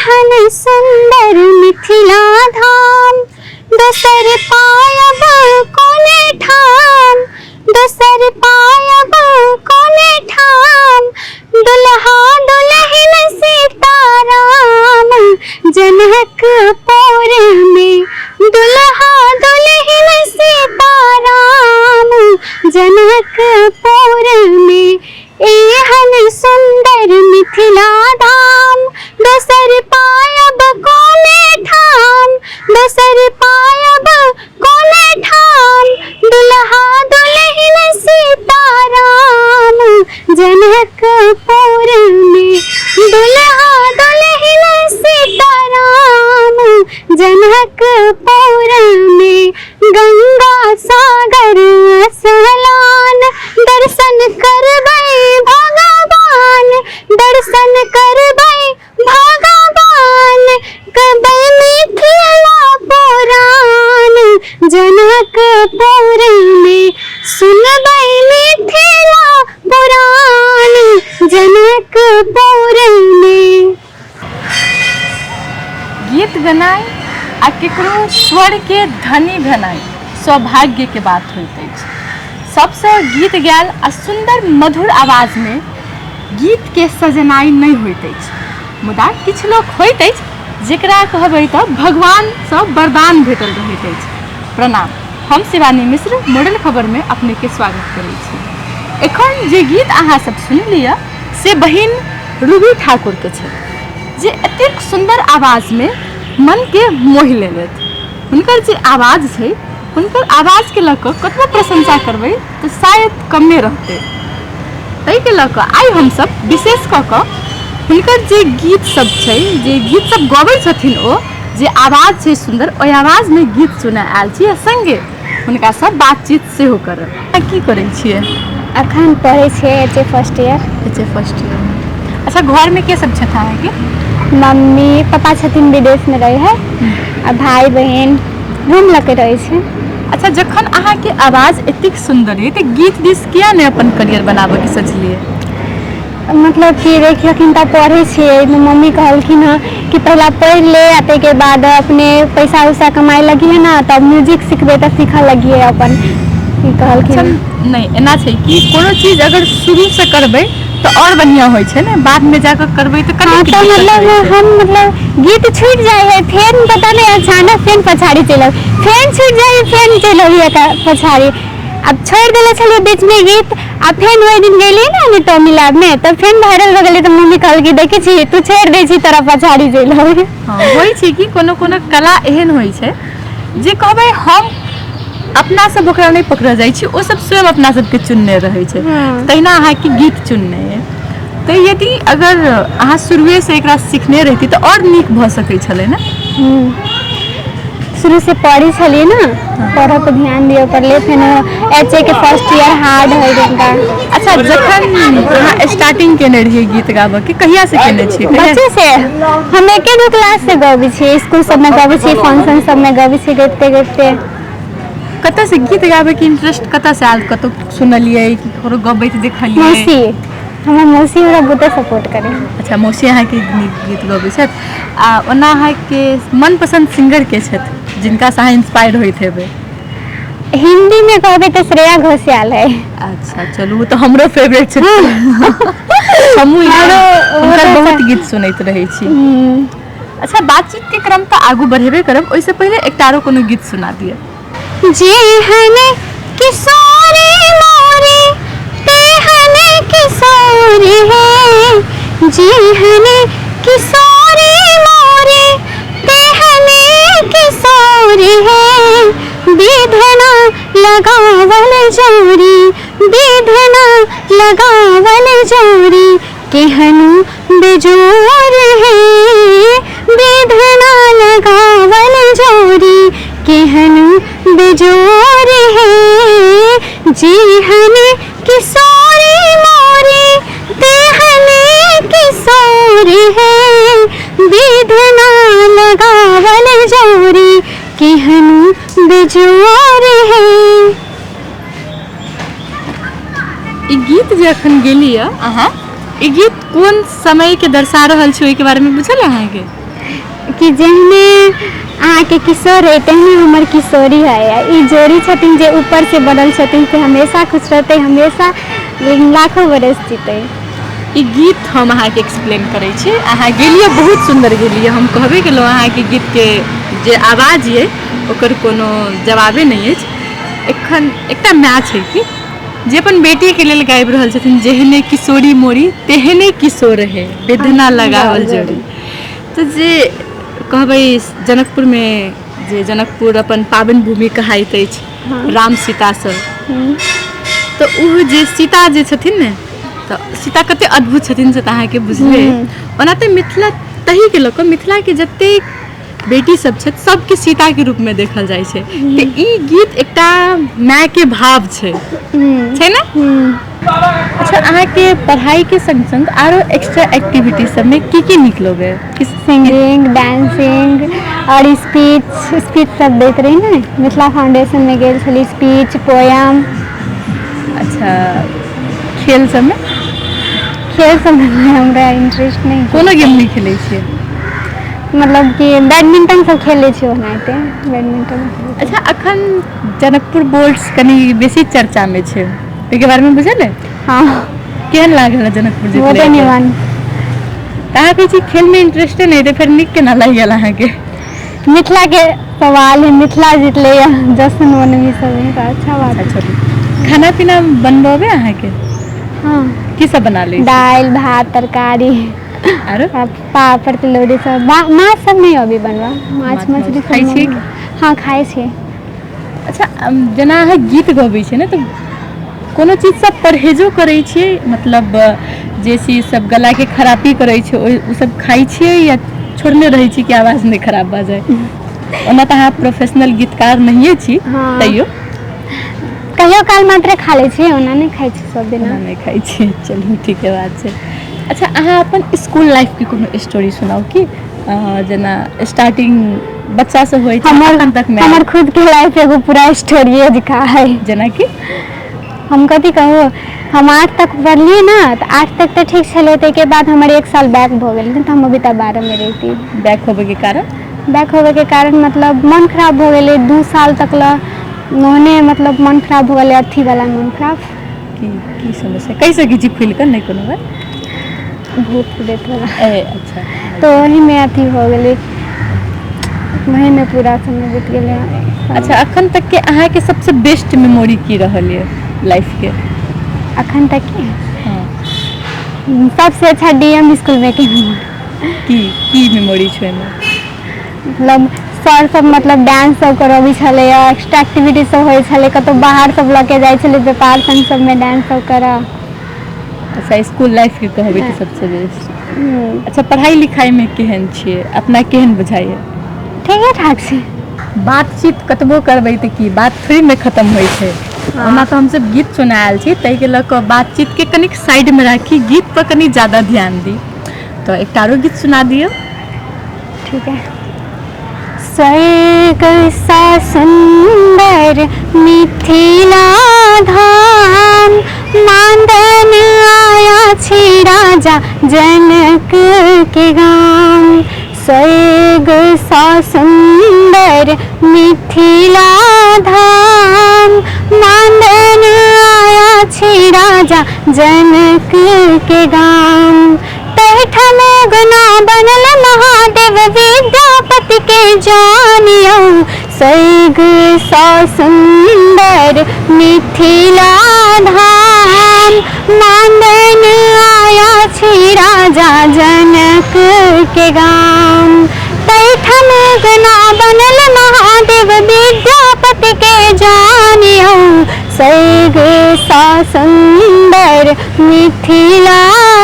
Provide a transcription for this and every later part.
एहन सुन्दर मिथिला धाम दोसर पायब कोने ठाम दोसर पायब कोने ठाम दुल्हा दुल्हन सीताराम जनकपुर में दुल्हा दुल्हन सीताराम जनकपुर में एहन सुन्दर मिथिला धाम दोसर पायब कोने ठाम दोसर पायब कोने ठाम दुल्हा दुल्हन सीताराम जनकपुर में दुल्हा दुल्हन सीताराम जनकपुर में गंगा सागर असलान दर्शन करबै भगवान दर्शन करबै भगवान कबै मिथिला पुराण जनकपुर में सुनबै मिथिला पुराण जनकपुर में। गीत गेनाइ आ केकरो स्वरके धनी भेनाइ सौभाग्यके बात होइत अछि। सबसँ गीत गायल आ सुन्दर मधुर आवाजमे गीतके सजेनाइ नहि होइत अछि, मुदा किछु लोक होइत अछि जकरा कहबै तऽ भगवानसँ वरदान भेटल रहैत अछि। प्रणाम, हम शिवानी मिश्र मॉडल खबरमे अपनेके स्वागत करै छी। एखन जे गीत अहाँ सब सुनलियै से बहिन रूबी ठाकुरके छै, जे एतेक सुन्दर आवाजमे मनके मोहि लेलथि। हुनकर जे आवाज छै, हुनकर आवाजके लऽ कऽ कतबो प्रशंसा करबै तऽ शायद कमे रहतै। ताहिके लऽ कऽ आइ हमसभ विशेष कऽ कऽ हुनकर जे गीत सब छै, जे गीत सब गबै छथिन, ओ जे आवाज छै सुन्दर, ओहि आवाजमे गीत सुनऽ आयल छी आ सङ्गे हुनकासँ बातचीत सेहो करब। की करै छियै? अखन पढ़ै छियै H A first year. H A first year. अच्छा, घरमे के सब छथि अहाँके? मम्मी पापा छथिन, विदेशमे रहै है, आ भाई बहिन रूम लऽ के रहै छै। अच्छा, जखन अहाँके आवाज एतेक सुन्दर अइ तऽ गीत दिस किया नहि अपन करियर बनाबऽके सोचलियै? मतलब कि देखियौ, अखन तऽ पढ़ै छियै। मम्मी कहलखिन हँ कि पहिला पढ़ि ले आ ताहिके बाद अपने पैसा उसा कमाइ लगिहे ने, तब म्यूजिक सिखबै तऽ सीखऽ लगिहे अपन, ई कहलखिन। अच्छा, नहि, एना छै कि कोनो चीज अगर शुरूसँ करबै तऽ आओर बढ़िआँ होइ छै ने, बादमे जाकऽ करबै तऽ कनि तऽ मतलब हम मतलब गीत छूटि जाइ है, फेर पता नहि अचानक फेर पछाड़ी चलि आबै, फेर छूटि जाइ है, फेर चलि अबियै पछाड़ी। आब छोड़ि देले छलियै बीचमे गीत, आ फेर ओहि दिन गेलियै ने टॉमी लैब मे, तऽ फेर वायरल भऽ गेलै, तऽ मम्मी कहलकै देखै छी तू छोड़ि दै छी तोरा पछाड़ी चलि अबै। हँ, होइ छै कि कोनो कोनो कला एहन होइ छै जे कहबै हम अपना सब ओकरा नहि पकड़ऽ जाइ छी, ओ सब स्वयं अपना सबके चुनने रहै छै। तहिना अहाँके गीत चुनने अइ, तऽ यदि अगर अहाँ शुरुएसँ एकरा सिखने रहिती तऽ आओर नीक भऽ सकै छलै ने? शुरू से पढ़ै छलियै ने, पढ़ऽ पर ध्यान दिअ पड़लै। फेर एच ए के फर्स्ट ईयर हार्ड होइ गेल। अच्छा, जखन अहाँ स्टार्टिंग केने रहियै गीत गाबऽके, कहियासँ केने छियै? बच्चे से। हम एके दू क्लास से गबै छियै, स्कूल सबमे गबै छियै, फंक्शन सबमे गबै छियै, गाबिते गाबिते। कतऽसँ गीत गाबैके इंटरेस्ट कतऽसँ आयल? कतौ सुनलियै कि ककरो गबैत देखलियै? मौसी, हमर मौसी हमरा बहुते सपोर्ट करै। अच्छा, मौसी अहाँके नीक गीत गबै छथि। आ ओना अहाँके मनपसन्द सिंगर के छथि, जिनकासँ अहाँ इंस्पायर होइत हेबै? हिंदी में कहबै तऽ श्रेया घोषाल है। अच्छा, चलू, ओ तऽ हमरो फेवरेट छथि। हमहूँ हुनकर बहुत गीत सुनैत रहै छी। अच्छा, बातचीत के क्रम तऽ आगू बढ़ेबे करब, ओहिसँ पहिले एकटा आरो कोनो गीत सुना दिअ। जेहन किशोरी मोरे तेहन किशोर है, जेहन किशोरी मोरे तेहन किशोर है, विधना लगावल जोरी, विधना लगावल जोरी केहन बेजोर है, विधना लगावल जोरी केहन बेजोर है, जेहन किशोरी मोरे तेहन किशोर है, विधना लगावल जोरी केहन बेजोर है। ई गीत जे अखन गेली अहाँ, ई गीत कोन समय के दर्शा रहल छै, ओहिके बारे में बुझल अहाँके? कि जेहने अहाँके किशोर है तेहने हमर किशोरी है। आ ई जोड़ी छथिन जे ऊपर से बनल छथिन से हमेशा खुश रहतै, हमेशा लाखों बरस जीतै। ई गीत हम अहाँके एक्सप्लेन करै छी। अहाँ गेलियै, बहुत सुन्दर गेलियै। हम कहबे केलहुँ, अहाँके गीतके जे आवाज यऽ ओकर कोनो जवाबे नहि अछि। एखन एकटा माय छै कि जे अपन बेटीके लेल गाबि रहल छथिन, जेहने किशोरी मोरी तेहने किशोर है, वेदना लगावल जोड़ी। तऽ जे कहबै जनकपुरमे, जे जनकपुर अपन पावन भूमि कहाइत अछि राम सीतासँ, तऽ ओ जे सीता जे छथिन ने, तऽ सीता कते अद्भुत छथिन से तऽ अहाँके बुझले। ओना तऽ मिथिला तहीके लऽ कऽ मिथिलाके जतेक बेटी सब छथि सबके सीताके रूपमे देखल जाइ छै, तऽ ई गीत एकटा मायके भाव छै, छै ने? अच्छा, अहाँके पढ़ाइके संग संग आरो एक्स्ट्रा एक्टिविटी सबमे की की नीक लगैए? सिंगिंग, डांसिंग और स्पीच। स्पीच सब दैत रही ने, मिथिला फाउंडेशन में गेल छली, स्पीच, पोयम। अच्छा, खेल सबमे? खेल सब में हमरा इंटरेस्ट नहीं। कोनो गेम नहि खेलै छियै? मतलब कि बैडमिंटन सब खेलै छियै, ओनाहिते बैडमिंटन। अच्छा, अखन जनकपुर बोल्ट्स कनि बेसी चर्चामे छै, ओहिके बारेमे बुझल है? हाँ। केहन लागल जनकपुर बहुते जीतलै? निमन। तऽ अहाँ कहै छी खेलमे इंटरेस्टे नहि, तऽ फेर नीक केना लागि गेल अहाँके? मिथिला के सवाल है, मिथिला जीतले या जश्न मनबी सब है तऽ अच्छा बात है। अच्छा, खाना पीना बनबे अहाँके? हाँ। की सब बना लै छी? दालि भात तरकारी। आरो? आ पापड़ तिलौरी सब। माछ सब नहि अबै बनबा, माछ माछ मछली सब खाइ छियै? हाँ, खाइ छियै। अच्छा, जेना अहाँ गीत गबै छियै ने, तऽ कोनो चीजसँ परहेजो करै छियै? मतलब जे चीज सब गलाके खराबी करै छै, ओहि ओ सब खाइ छियै या छोड़ने रहै छी कि आवाज नहि खराब भऽ जाय? ओना तऽ अहाँ प्रोफेशनल गीतकार नहिए छी। हाँ। तैयो? कहियो काल मात्रे खा लै छियै, ओना नहि खाइ छी सब दिना। ओना नहि खाइ छियै। चलू, ठीके बात छै। अच्छा, अहाँ अपन स्कूल लाइफके कोनो स्टोरी सुनाउ कि जेना स्टार्टिंग बच्चासँ होइ छै हमर अखन तकमे। हमर खुद के लाइफ एगो पूरा स्टोरीये जकाँ है। जेनाकि? हम कथी कहू, हम 8 तक पढ़लियै ने, तऽ 8 तक तऽ ठीक छलै, ताहिके बाद हमर एक साल बैक भऽ गेल, तऽ हम अभी तक 12मे रहिती। बैक होबेके कारण? बैक होबेके कारण मतलब मन खराब भऽ गेलै। 2 साल तक लए ओहने मतलब मन खराब भऽ गेलै, अथीवला मन खराब। की की समस्या, कहि सकै छी खुलि कऽ, नहि कोनो बात। भूत प्रेत वाला। ए, अच्छा। तऽ ओहीमे अथी भऽ गेलै, वहीमे पूरा समय बीत गेलै। अच्छा, अखन तक के अहाँके सबसे बेस्ट मेमोरी की रहल ये लाइफ के? अखन तक के सबसे अच्छा डीएम स्कूलमे के। की की मेमोरी छै ओहिमे? मतलब सर सब मतलब डांस सब करबै छलै, एक्स्ट्रा एक्टिविटी सब होइ छलै, कतहु बाहर सब लऽ के जाइ छलै, व्यापार संघ सबमे डांस सब करऽ। अच्छा, स्कूल लाइफ के कहबै तऽ सबसे बेस्ट। अच्छा, पढ़ाई लिखाई में केहन छियै अपना, केहन बुझाइए? ठीके ठाक छै। बातचीत कतबो करबै तऽ की बात थोड़ी खतम होइ छै। ओना तऽ हमसब गीत सुना आयल छी, ताहिके लऽ कऽ बातचीतके कनिक साइडमे राखी, गीत पर कनि ज्यादा ध्यान दी, तऽ एकटा आरो गीत सुना दियौ। ठीक है। स्वर्ग सा सुंदर मिथिला धाम, मानधन आया छी राजा जनक के गाम। स्वर्ग सा सुंदर मिथिला धाम, मानधन आया छी राजा जनक के गाम। तहिठाम गुना बनल महादेव विद्यापति के जानियौ, स्वर्ग सा सुंदर मिथिला धाम, मानधन आया छी राजा जनक के गाम। तहिठाम गुना बनल महादेव विद्यापति के जानियौ, स्वर्ग सा सुंदर मिथिला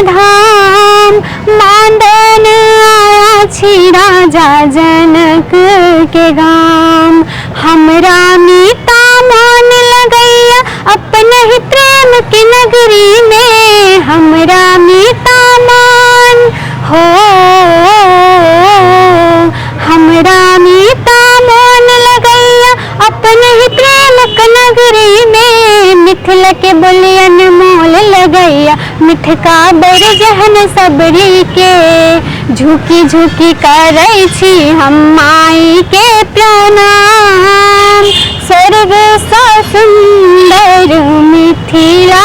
धाम, मानधन आया छी राजा जनक के गाम। हमरा मीता मन लगैया अपने ही प्रेम के नगरी में, हमरा मीता मन हो, हमरा मीता मन लगैया अपने ही प्रेम के नगरी में। मिथिला के बोलियन मोल लगैया मिठका बर जहन सबरी के, झुकी झुकी करै छी हम माई के प्रणाम। स्वर्गसँ सुन्दर मिथिला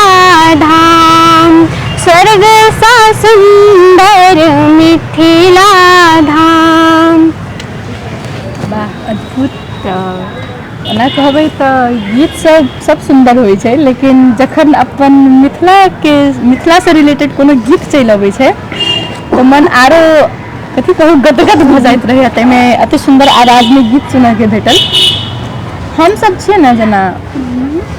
धाम, स्वर्गसँ सुन्दर मिथिला धाम। वाह, अद्भुत। ओना कहबै तऽ गीत सब सब सुन्दर होइ छै, लेकिन जखन अपन मिथिलाके मिथिलासँ रिलेटेड कोनो गीत चलि अबै छै तऽ मन आरो कथी कहू गदगद भऽ जाइत रहैए। ताहिमे एते सुन्दर आवाजमे गीत सुनऽके भेटल। हमसब छियै ने, जेना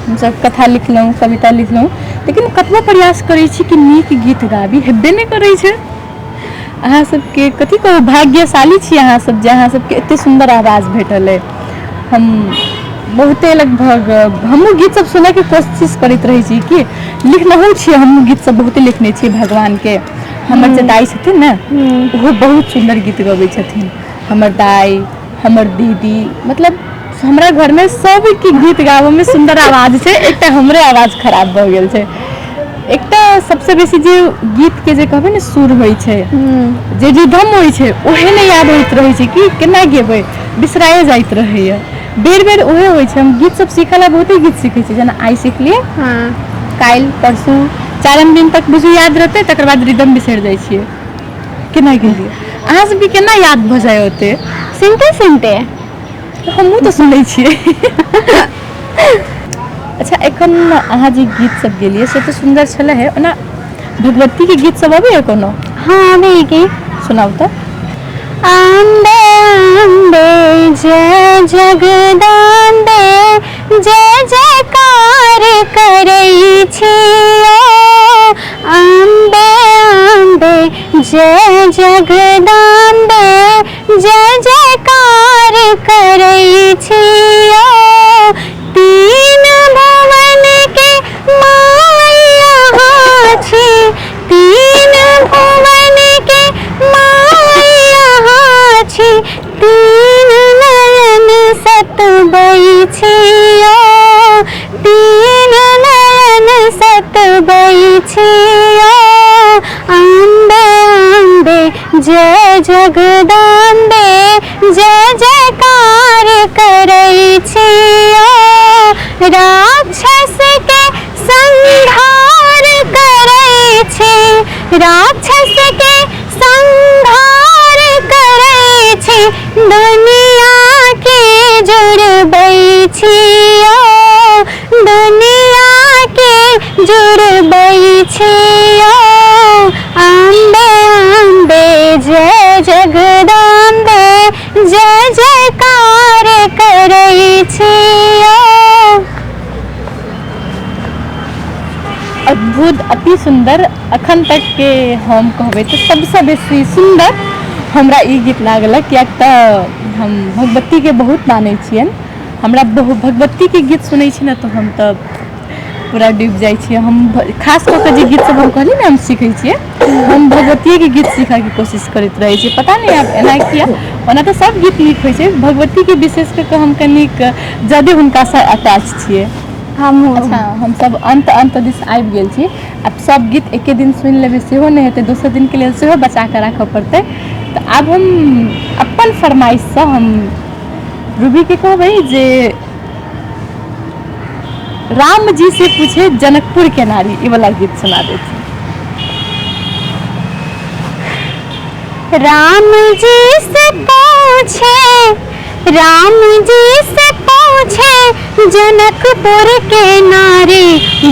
हमसब कथा लिखलहुँ, कविता लिखलहुँ, लेकिन कतबो प्रयास करै छी कि नीक गीत गाबी, हेबे नहि करै छै। अहाँ सबके कथी कहू, भाग्यशाली छी अहाँ सब जे अहाँ सबके एते सुन्दर आवाज भेटल अइ। हम बहुते लगभग हमहूँ गीत सब सुनऽके कोशिश करैत रहै छी कि लिखनहु छियै। हमहूँ गीत सब बहुते लिखने छियै भगवानके। हमर जे दाइ छथिन ने, ओहो बहुत सुन्दर गीत गबै छथिन। हमर दाइ, हमर दीदी, मतलब हमरा घरमे सबके गीत गाबऽमे सुन्दर आवाज छै, एकटा हमरे आवाज खराब भऽ गेल छै। एकटा सबसँ बेसी जे गीतके जे कहबै ने सुर होइ छै, जे रिदम होइ छै, ओहे नहि याद होइत रहै छै कि केना गेबै, बिसराए जाइत रहैए बेर बेर, ओहे होइ छै। हम गीत सब सीखऽ लए बहुते गीत सीखै छी। जेना आइ सिखलियै, काल्हि परसू चारिम दिन तक बुझू याद रहतै, तकर बाद रिदम बिसरि जाइ छियै केना गेलियै। अहाँ सबके केना याद भऽ जाय ओते? सुनते सुनते। हमहूँ तऽ सुनै छियै। अच्छा, एखन अहाँ जे गीत सब गेलियै से तऽ सुन्दर छलै हे। ओना भगवतीके गीत सब अबैए कोनो? हँ, अबैए। की सुनाउ तऽ। अम्बे अम्बे जय जगदम्बे, जय जयकार करै छियो। अम्बे अम्बे जय जगदम्बे, जय जयकार करै छियो। तीन भुवन के माया छी, तीन भुवन के माया छी, तीन नयन सतबै छियो, तीन नयन सतबै छियो। अम्बे अम्बे जय जगदम्बे, जय जयकार करै छियो। राक्षस के संहार करै छी, राक्षस के संहार करै छी, दुनिया के जुड़बै छियो, दुनिया के जुड़बै छियो। अम्बे अम्बे जय जगदम्बे, जय जयकार करै छियो। अद्भुत, अति सुन्दर। अखन तक के हम कहबै तऽ सबसँ बेसी सुन्दर हमरा ई गीत लागल, किएक तऽ हम भगवतीके बहुत मानै छियनि। हमरा बहु भगवतीके गीत सुनै छी ने तऽ हम तऽ पूरा डूबि जाइ छियै। हम खास कऽ कऽ जे गीत सब हम कहली ने हम सीखै छियै, हम भगवतीएके गीत सीखऽके कोशिश करैत रहै छियै। पता नहि आब एना किया। ओना तऽ सब गीत नीक होइ छै, भगवतीके विशेष कऽ कऽ हम कनिक ज्यादे हुनकासँ अटैच छियै। हमहूँ। अच्छा, हमसब अन्त अन्त दिस आबि गेल छी। आब सब गीत एके दिन सुनि लेबै सेहो नहि हेतै, दोसर दिनके लेल सेहो बचा कऽ राखऽ पड़तै। तऽ आब हम अपन फरमाइशसँ हम रूबीके कहबै जे राम जी से पूछे जनकपुर के नारी, ई वाला गीत सुना देथिन। राम जी से पूछे, राम जी से पूछे जनकपुर के नारी,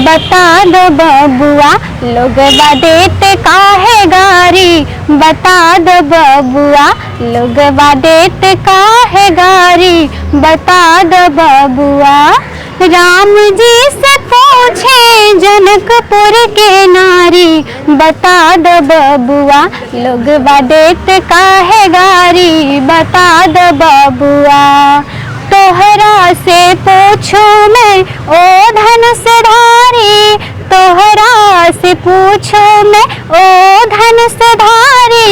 बता दो बबुआ लोगवा देत काहे गारी, बता दो बबुआ लोगवा देत काहे गारी, बता दो बबुआ। राम जी से पूछे जनकपुर के नारी, बता दो बबुआ लोगवा देत काहे गारी, बता दो बबुआ। तोहरा से पूछूं मैं ओ धनुष धारी, तोहरा से पूछूं मैं ओ धनुष धारी,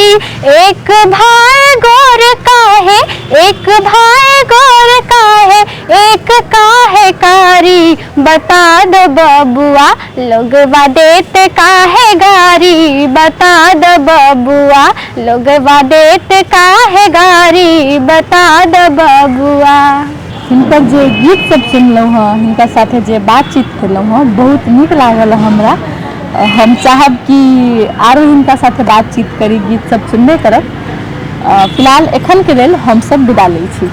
एक भाई गोर का है, एक भाई गोर का है, एक का है कारी। गारी बता दो बबुआ, लोगवा देत काहे गारी बता दो बबुआ, लोगवा देत काहे गारी बता दो बबुआ। हिनकर जे गीत सब सुनलहुँ हँ, हिनका साथे जे बातचीत केलहुँ हँ, बहुत नीक लागल हमरा। हम चाहब कि आरो हिनका साथे बातचीत करी, गीत सब सुनबे करब। फिलहाल एखनके लेल हमसब विदा लै छी।